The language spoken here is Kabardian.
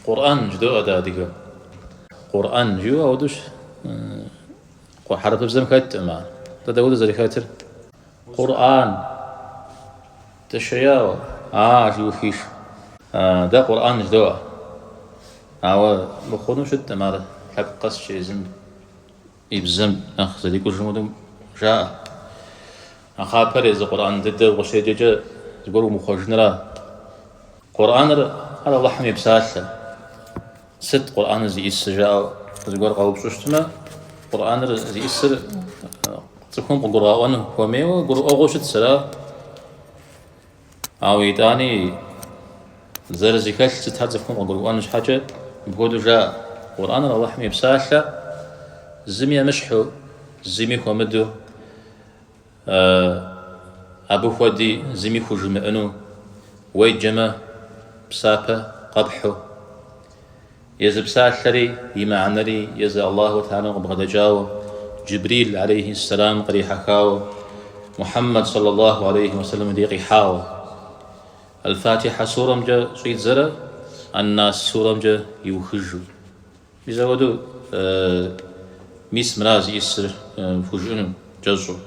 Къурӏэн жыдоӏэ дэ адыгэм. Къурӏэн жиӏэу ауэдэущ хьэрыпыбзэм хэткъым ар. Дэ дауэдэу зэрыхэтыр? Къурӏан. Дэшеяуэ, а жиӏэу хиш. Дэ Къурӏэн жыдоӏэ. Ауэ мыхъуну щыткъым ар лъэпкъ къэскӏэ езым и бзэм нэхъ зэрекӏужым хуэдэу жаӏэ. Нэхъапэр езы Къурӏэн дыдэу къыщеджэкӏэ зыгуэр умыхъуэжынра. Къурӏэныр ар Алыхьым и псалъэ. Сыт Къурӏэныр зиӏисыр жаӏэу зыгуэр къэупщӏу щытмэ, Къурӏэныр зиӏисыр цӏыхум къыгурыгъэӏуэн хуэмейуэ гурыӏуэгъуэу щытщ, ара? Ауэ итӏани зэрызэхэлъ сытхэр цӏыхум къыгурыӏуэн щхьэкӏэ мыпхуэдэу жаӏэ, Къурӏэныр Алыхьым и псалъэ зыми емыщхьу, зыми хуэмыдэу, Абы хуэди зыми хужымыӏэну, уеджэмэ, псапэ къэпхьу. Езы псалъэри, и мыхьэнэри езы Аллаху Тэхьэлам къыбгъэдэкӏауэ, Джибрил алейхи сэлам кърихьэхауэ, Мухьэммэд саллаллаху алейхи уэсэлэм дей къихьауэ. Аль-Фатихьэ сурэмкӏэ щӏидзэрэ Ан-Нас сурэмкӏэ иухыжу. Мис апхуэдэу мис мыра зиӏисыр пхужыӏэну кӏэщӏу.